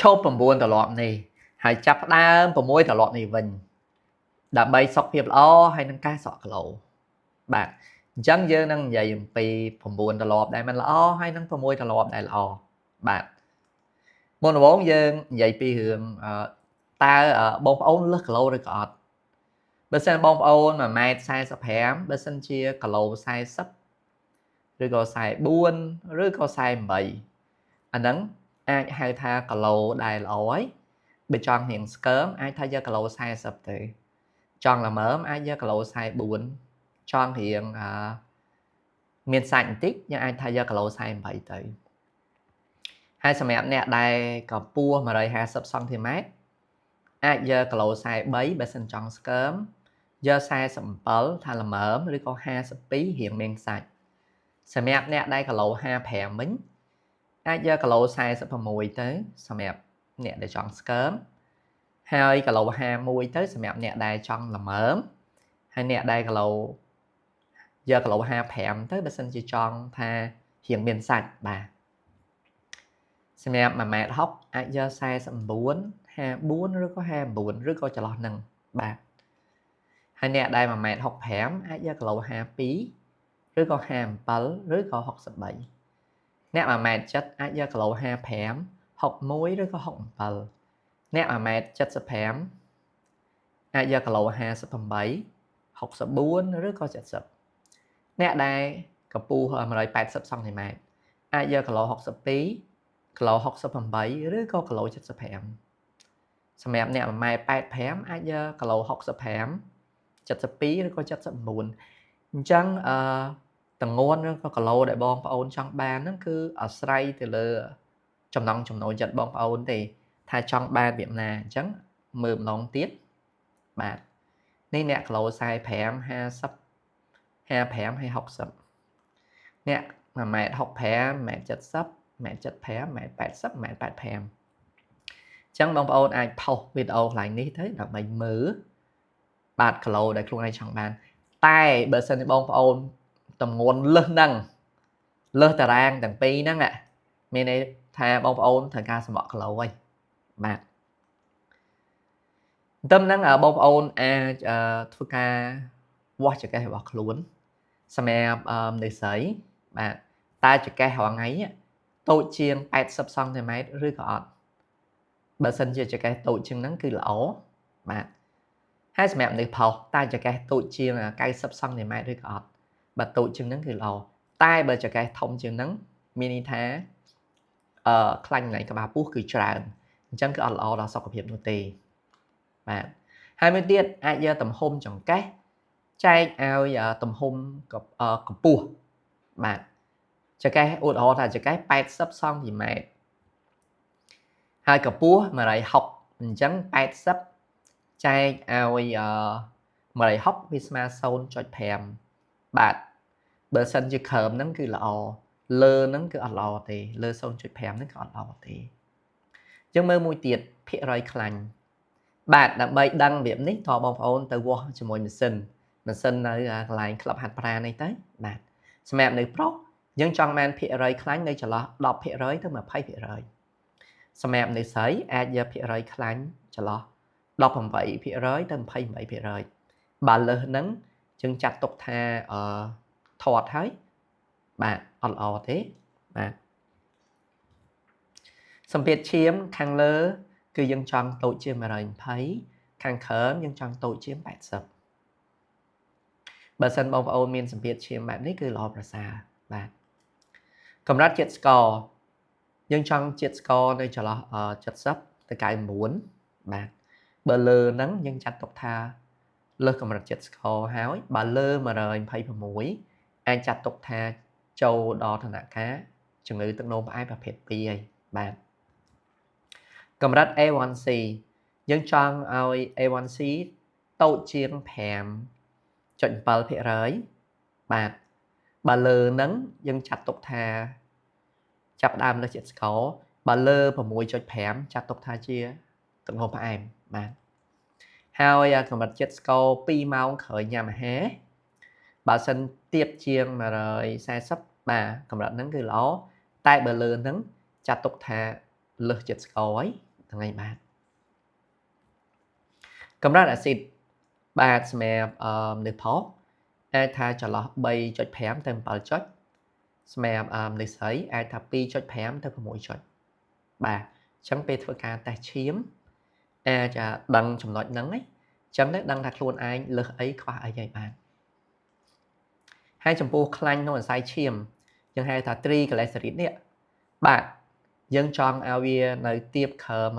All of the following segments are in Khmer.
ឈប់9ត្រឡប់នេះហើយចាប់ផ្ដើម6ត្រឡប់នេះវិញដើម្បីសុខភាពល្អហើយនឹងការស្រកគីឡូបាទអញ្ចឹងយើងនឹងនិយាយអំពី9ត្រឡប់ដែលមិនល្អហើយនិង6ត្រឡប់ដែលល្អបាទមុនដំបូងយើងនិយាយពីរឿងតើបងប្អូនលើសគីឡូឬក៏អត់បើសិនបងប្អូន1ម៉ែត្រ45បើសិនជាគីឡូ40ឬក៏44ឬក៏48អាហ្នឹងអាចហៅថាគីឡូដែលល្អហើយបើចង់រៀងស្កើមអាចថាយកគីឡូ40ទៅចង់ល្មមអាចយកគីឡូ44ចង់រៀងអឺមានសាច់បន្តិចយើងអាចថាយកគីឡូ48ទៅហើយសម្រាប់អ្នកដែលកម្ពស់150សង់ទីម៉ែត្រអាចយកគីឡូ43បើសិនចង់ស្កើមយក47ថាល្មមឬក៏52រៀងមានសាច់សម្រាប់អ្នកដែលគីឡូ55វិញអាចយកគីឡូ46ទៅសម្រាប់អ្នកដែលចង់ស្កើមហើយគីឡូ51ទៅសម្រាប់អ្នកដែលចង់ល្មមហើយអ្នកដែលគីឡូយកគីឡូ55ទៅបើសិនជាចង់ថារៀងមានសាច់បាទសម្រាប់1ម៉ែត្រ60អាចយក49 54ឬក៏59ឬក៏ចន្លោះហ្នឹងបាទហើយអ្នកដែល1ម៉ែត្រ65អាចយកគីឡូ52ឬក៏57ឬក៏63អ្នក1ម៉ែត្រ7អាចយកគីឡូ55 61ឬក៏67អ្នក1ម៉ែត្រ75អាចយកគីឡូ58 64ឬក៏70អ្នកដែលកម្ពស់180សង់ទីម៉ែត្រអាចយកគីឡូ62គីឡូ68ឬក៏គីឡូ75សម្រាប់អ្នក1ម៉ែត្រ85អាចយកគីឡូ65 72ឬក៏79អញ្ចឹងអឺតងន់ឬក៏គីឡូដែលបងប្អូនចង់បានហ្នឹងគឺអាស្រ័យទៅលើចំណង់ចំណូលចិត្តបងប្អូនទេថាចង់បានរបៀបណាអញ្ចឹងមើលម្ដងទៀតបាទនេះអ្នកគីឡូ45 50 55ហើយ60អ្នក1ម៉ែត្រ65ម៉ែត្រ70ម៉ែត្រ75ម៉ែត្រ80ម៉ែត្រ85អញ្ចឹងបងប្អូនអាចផុសវីដេអូកន្លែងនេះទៅដើម្បីមើលបាទគីឡូដែលខ្លួនឯងចង់បានតែបើសិនជាបងប្អូនតម្ងន់លើសហ្នឹងលើសតារាងទាំងពីរហ្នឹងមានន័យថាបងប្អូនត្រូវការសម្បកគីឡូហើយបាទទន្ទឹមហ្នឹងបងប្អូនអាចធ្វើការវាស់ចង្កេះរបស់ខ្លួនសម្រាប់មនុស្សស្រីបាទតើចង្កេះរាល់ថ្ងៃតូចជាង80សង់ទីម៉ែត្រឬក៏អត់បើសិនជាចង្កេះតូចជាងហ្នឹងគឺល្អបាទហើយសម្រាប់មនុស្សប្រុសតើចង្កេះតូចជាង90សង់ទីម៉ែត្រឬក៏អត់បើតូចជាងហ្នឹងគឺល្អតែបើចង្កេះធំជាងហ្នឹងមានន័យថាអឺខ្លាញ់កន្លែងក្បាលពោះគឺច្រើនអញ្ចឹងគឺអត់ល្អដល់សុខភាពនោះទេបាទហើយមួយទៀតអាចយកទំហំចង្កេះចែកឲ្យទំហំកម្ពស់បាទចង្កេះឧទាហរណ៍ថាចង្កេះ80សង់ទីម៉ែត្រហើយកម្ពស់160អញ្ចឹង80ចែកឲ្យ160វាស្មើ0.5បាទបើសិនជាក្រោមហ្នឹងគឺល្អលើហ្នឹងគឺអត់ល្អទេលើ0.5ហ្នឹងគឺអត់ល្អទេអញ្ចឹងមើលមួយទៀតភាគរយខ្លាញ់បាទដើម្បីដឹងរបៀបនេះតបងប្អូនទៅវាស់ជាមួយម៉ាស៊ីនម៉ាស៊ីននៅកន្លែងក្លឹបហាត់ប្រាណនេះទៅបាទសម្រាប់នៅប្រុសយើងចង់បានភាគរយខ្លាញ់នៅចន្លោះ10%ទៅ20%សម្រាប់នៅស្រីអាចយកភាគរយខ្លាញ់ចន្លោះ18%ទៅ28%បើលើសហ្នឹងយើងចាត់ទុកថាអឺធាត់ហើយបាទអត់ល្អទេបាទសម្ពាធឈាមខាងលើគឺយើងចង់តូចជាង120ខាងក្រោមយើងចង់តូចជាង80បើសិនបងប្អូនមានសម្ពាធឈាមបែបនេះគឺល្អប្រសើរបាទកម្រិតជាតិស្ករយើងចង់ជាតិស្ករនៅចន្លោះ70ទៅ99បាទបើលើហ្នឹងយើងចាត់ទុកថាលើសកម្រិតជាតិស្ករហើយបើលើ126អាចចាត់ទុកថាចូលដល់ឋានៈការជំងឺទឹកនោមផ្អែមប្រភេទ2ហើយបាទកម្រិត A1C យើងចង់ឲ្យ A1C តូចជាង5.7%បាទបើលើហ្នឹងយើងចាត់ទុកថាចាប់ដើមលើជាតិស្ករបើលើ6.5ចាត់ទុកថាជាទឹកនោមផ្អែមបាទហើយកម្រិតជាតិស្ករ2ម៉ោងក្រោយញ៉ាំអាហារបើសិនទាបជាង140បាទកម្រិតហ្នឹងគឺល្អតែបើលើហ្នឹងចាត់ទុកថាលើសជាតិស្ករហើយ ហ្នឹងហើយបាទកម្រិតអាស៊ីតបាទសម្រាប់មនុស្សប្រុសអាចថាចន្លោះ3.5ទៅ7ចុចសម្រាប់មនុស្សស្រីអាចថា2.5ទៅ6ចុចបាទអញ្ចឹងពេលធ្វើការតេស្តឈាមអាចដឹងចំណុចហ្នឹងឯងអញ្ចឹងទៅដឹងថាខ្លួនឯងលើសអីខ្វះអីហើយបាទហើយចំពោះខ្លាញ់ក្នុងសរសៃឈាមយើងហៅថា triglyceride នេះបាទយើងចង់ឲ្យវានៅទាបក្រោម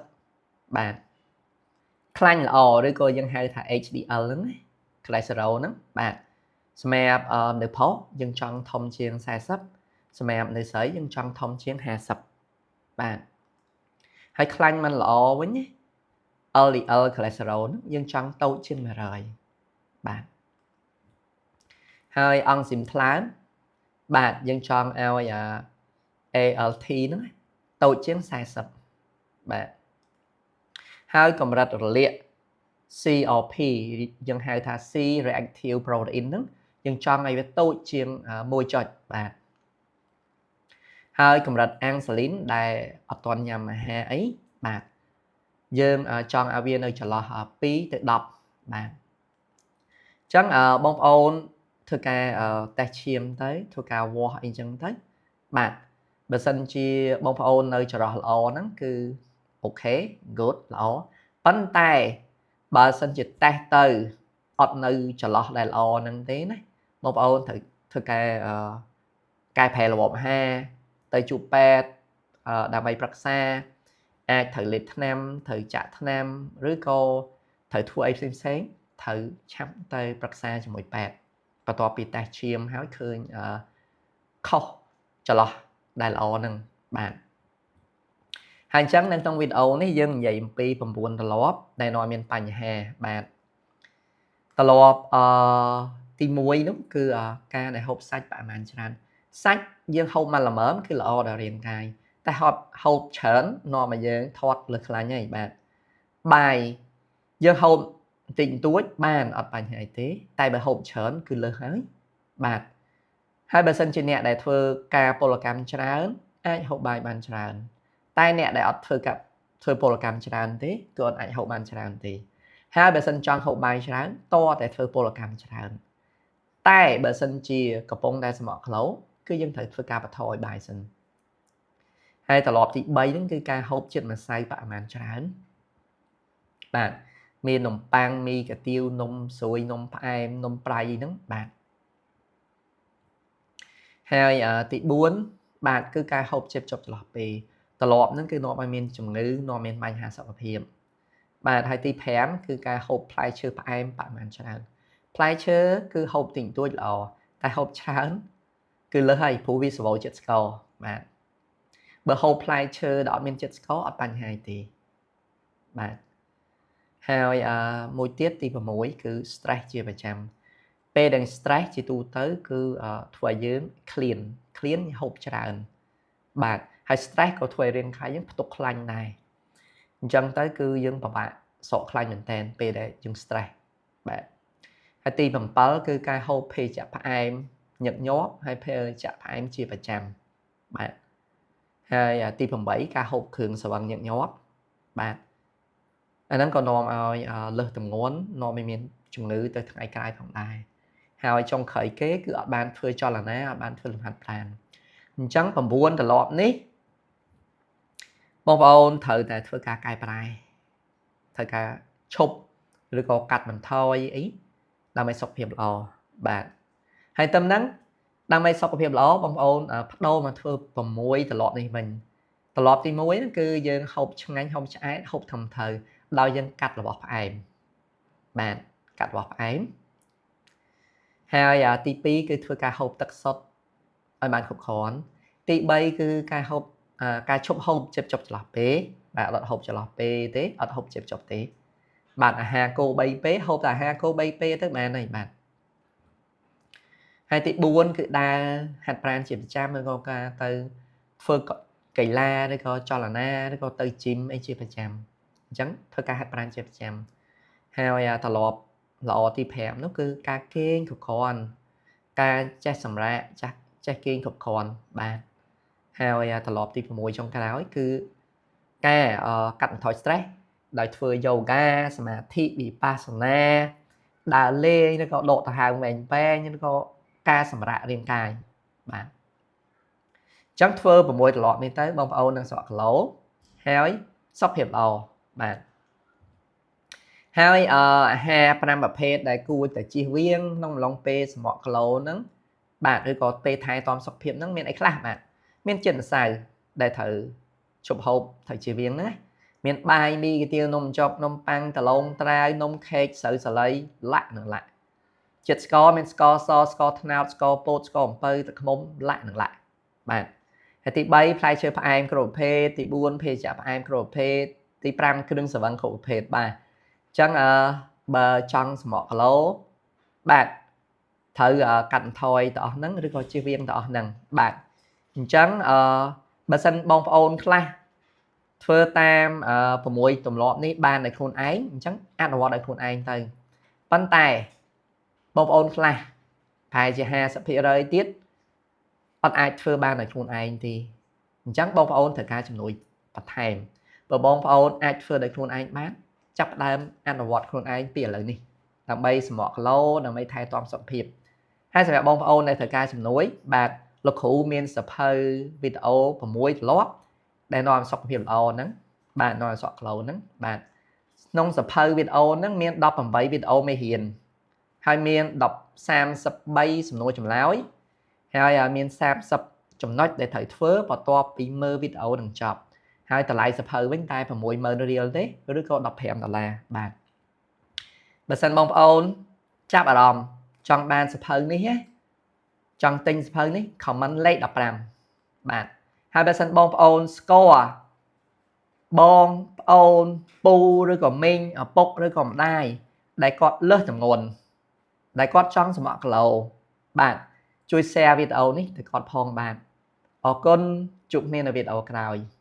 150បាទខ្លាញ់ល្អឬក៏យើងហៅថា HDL ហ្នឹង cholesterol ហ្នឹងបាទសម្រាប់នៅប្រុសយើងចង់ធំជាង40សម្រាប់នៅស្រីយើងចង់ធំជាង50បាទហើយខ្លាញ់មិនល្អវិញ LDL cholesterol ហ្នឹងយើងចង់តូចជាង100បាទហើយអង់ស៊ីមថ្លើមបាទយើងចង់ឲ្យ ALT ហ្នឹងតូចជាង40បាទហើយកម្រិតរលាក CRP យើងហៅថា C reactive protein ហ្នឹងយើងចង់ឲ្យវាតូចជាង1ចុចបាទហើយកម្រិតអាំងស៊ូលីនដែលអត់ទាន់ញ៉ាំអាហារអីបាទយើងចង់ឲ្យវានៅចន្លោះ2ទៅ10បាទអញ្ចឹងបងប្អូនធ្វើការតេស្តឈាមទៅធ្វើការវាស់អីចឹងទៅបាទបើសិនជាបងប្អូននៅចរោះល្អហ្នឹងគឺ OK good ល្អប៉ុន្តែបើសិនជាតេស្តទៅអត់នៅចន្លោះដែលល្អហ្នឹងទេណាបងប្អូនត្រូវធ្វើការកែប្រែរបបអាហារទៅជួបពេទ្យដើម្បីប្រឹក្សាអាចត្រូវលេបថ្នាំត្រូវចាក់ថ្នាំឬក៏ត្រូវធ្វើអីផ្សេងផ្សេងត្រូវឆាប់ទៅប្រឹក្សាជាមួយពេទ្យបន្ទាប់ពីតេស្តឈាមហើយឃើញខុសចន្លោះដែលល្អហ្នឹងបាទហើយអញ្ចឹងនៅក្នុងវីដេអូនេះយើងនិយាយអំពី9ទម្លាប់ដែលនាំមានបញ្ហាបាទទម្លាប់ទី1នោះគឺការដែលហូបសាច់ប្រហែលច្រើនសាច់យើងហូបមកល្មមគឺល្អដល់រាងកាយតែហូបច្រើននាំឲ្យយើងធាត់លើខ្លាញ់ហើយបាទបាយយើងហូបបន្តិចបន្តួចបានអត់បញ្ហាអីទេតែបើហូបច្រើនគឺលើសហើយបាទហើយបើសិនជាអ្នកដែលធ្វើការពលកម្មច្រើនអាចហូបបាយបានច្រើនតែអ្នកដែលអត់ធ្វើការធ្វើពលកម្មច្រើនទេគឺអត់អាចហូបបានច្រើនទេហើយបើសិនចង់ហូបបាយច្រើនតតែធ្វើពលកម្មច្រើនតែបើសិនជាកំពុងតែសម្រក់គីឡូគឺយើងត្រូវធ្វើការបថយបាយសិនហើយត្រឡប់ទី3ហ្នឹងគឺការហូបជាតិម្សៅបរិមាណច្រើនបាទមាននំប៉័ងមីកាទៀវនំស្រួយនំផ្អែមនំប្រៃហ្នឹងបាទហើយទី4បាទគឺការហូបជិបចប់ចន្លោះពេលត្រឡប់ហ្នឹងគឺនាំឲ្យមានជំងឺនាំមានបញ្ហាសុខភាពបាទហើយទី5គឺការហូបផ្លែឈើផ្អែមបរិមាណច្រើនផ្លែឈើគឺហូបតិចតួចល្អតែហូបច្រើនគឺលើសហើយព្រោះវាសម្បូរជាតិស្ករបាទបើហូបផ្លែឈើដែលអត់មានជាតិស្ករអត់បញ្ហាទេបាទហើយមួយទៀតទី6គឺ stress ជាប្រចាំពេលដែល stress ជាទូទៅគឺធ្វើឲ្យយើងឃ្លានឃ្លានហូបច្រើនបាទហើយ stress ក៏ធ្វើឲ្យរាងកាយយើងផ្ទុកខ្លាញ់ដែរអញ្ចឹងទៅគឺយើងពិបាកស្រកខ្លាញ់មែនតែនពេលដែលយើង stress បាទហើយទី7គឺការហូបភេសជ្ជៈផ្អែមញឹកញាប់ហើយភេសជ្ជៈផ្អែមជាប្រចាំបាទហើយទី8ការហូបគ្រឿងស្រវឹងញឹកញាប់បាទអាហ្នឹងក៏នាំឲ្យលើសទម្ងន់នាំឲ្យមានជំងឺទៅថ្ងៃក្រោយផងដែរហើយចុងក្រោយគេគឺអត់បានធ្វើចលនាអត់បានធ្វើលំហាត់ប្រាណអញ្ចឹង9ទម្លាប់នេះបងប្អូនត្រូវតែធ្វើការកែប្រែត្រូវការឈប់ឬក៏កាត់បន្ថយអីដើម្បីសុខភាពល្អបាទហើយតាមហ្នឹងដើម្បីសុខភាពល្អបងប្អូនបដូរមកធ្វើ6ទម្លាប់នេះវិញទម្លាប់ទី1គឺយើងហូបឆ្ងាញ់ហូបឆ្អែតហូបធំត្រូវដោយយើងកាត់របស់ផ្អែមបាទកាត់របស់ផ្អែមហើយទី2គឺធ្វើការហូបទឹកសុទ្ធឲ្យបានគ្រប់គ្រាន់ទី3គឺការហូបការឈប់ហូបជិបចប់ចន្លោះពេលបាទអត់ហូបចន្លោះពេលទេអត់ហូបជិបចប់ទេបាទអាហារគោ3ពេលហូបតែអាហារគោ3ពេលទៅបានហើយបាទហើយទី4គឺដើរហាត់ប្រាណជាប្រចាំឬក៏ការទៅធ្វើកីឡាឬក៏ចលនាឬក៏ទៅជីមអីជាប្រចាំអញ្ចឹងធ្វើការហាត់ប្រាណជាប្រចាំហើយត្រឡប់ល្អទី5នោះគឺការគេងគ្រប់គ្រាន់ការចេះសម្រាកចេះគេងគ្រប់គ្រាន់បាទហើយត្រឡប់ទី6ចុងក្រោយគឺ ការកាត់បន្ថយ stress ដោយធ្វើ yoga សមាធិវិបស្សនាដើរលេងឬក៏ដកដង្ហើមវែងវែងឬក៏ការសម្រាករាងកាយបាទអញ្ចឹងធ្វើ6ទម្លាប់នេះទៅបងប្អូននឹងស្រកគីឡូហើយសុខភាពល្អបាទហើយអាហារ5ប្រភេទដែលគួរតែជៀសវាងក្នុងអំឡុងពេលសម្រកគីឡូហ្នឹងបាទឬក៏ពេលថែទាំសុខភាពហ្នឹងមានអីខ្លះបាទមានជាតិម្សៅដែលត្រូវឈប់ហូបត្រូវជៀសវាងហ្នឹងណាមានបាយមីកាទៀវនំចុកនំប៉័ងដលងត្រាវនំខេកស្រូវសាលីលាក់និងលាក់ជាតិស្ករមានស្ករសស្ករត្នោតស្ករពោតស្ករអំពៅទឹកឃ្មុំលាក់និងលាក់បាទហើយទី3ផ្លែឈើផ្អែមគ្រប់ប្រភេទទី4ភេសជ្ជៈផ្អែមគ្រប់ប្រភេទទី5គ្រឿងស្រវឹងគ្រប់ប្រភេទបាទអញ្ចឹងអឺបើចង់សម្រកគីឡូបាទត្រូវកាត់បន្ថយទៅអស់ហ្នឹងឬក៏ជៀសវាងទៅអស់ហ្នឹងបាទអញ្ចឹងអឺបើសិនបងប្អូនខ្លះធ្វើតាម6ទម្លាប់នេះបានដោយខ្លួនឯងអញ្ចឹងអនុវត្តដោយខ្លួនឯងទៅប៉ុន្តែបងប្អូនខ្លះប្រហែលជា50%ទៀតអត់អាចធ្វើបានដោយខ្លួនឯងទេអញ្ចឹងបងប្អូនត្រូវការជំនួយបន្ថែមបើបងប្អូនអាចធ្វើដោយខ្លួនឯងបានចាប់ផ្ដើមអនុវត្តខ្លួនឯងពីឥឡូវនេះដើម្បីសម្រកគីឡូដើម្បីថែទាំសុខភាពហើយសម្រាប់បងប្អូនដែលត្រូវការជំនួយបាទលោកគ្រូមានសៀវភៅវីដេអូ6ទម្លាប់ដែលនាំសុខភាពល្អហ្នឹងបាទនាំស្រកគីឡូហ្នឹងបាទក្នុងសៀវភៅវីដេអូហ្នឹងមាន18វីដេអូមេរៀនហើយមាន10 33សំណួរចម្លើយហើយមាន30ចំណុចដែលត្រូវធ្វើបន្ទាប់ពីមើលវីដេអូនឹងចប់ហើយតម្លៃសៀវភៅវិញតែ60000រៀលទេឬក៏15ដុល្លារបាទបើសិនបងប្អូនចាប់អារម្មណ៍ចង់បានសៀវភៅនេះណាចង់ទិញសៀវភៅនេះ comment លេខ15បាទហើយបើសិនបងប្អូនស្គាល់បងប្អូនពូឬក៏មីងឪពុកឬក៏ម្ដាយដែលគាត់លើសទម្ងន់ដែលគាត់ចង់សម្រកគីឡូបាទជួយ share វីដេអូនេះទៅគាត់ផងបាទអរគុណជួបគ្នានៅវីដេអូក្រោយ។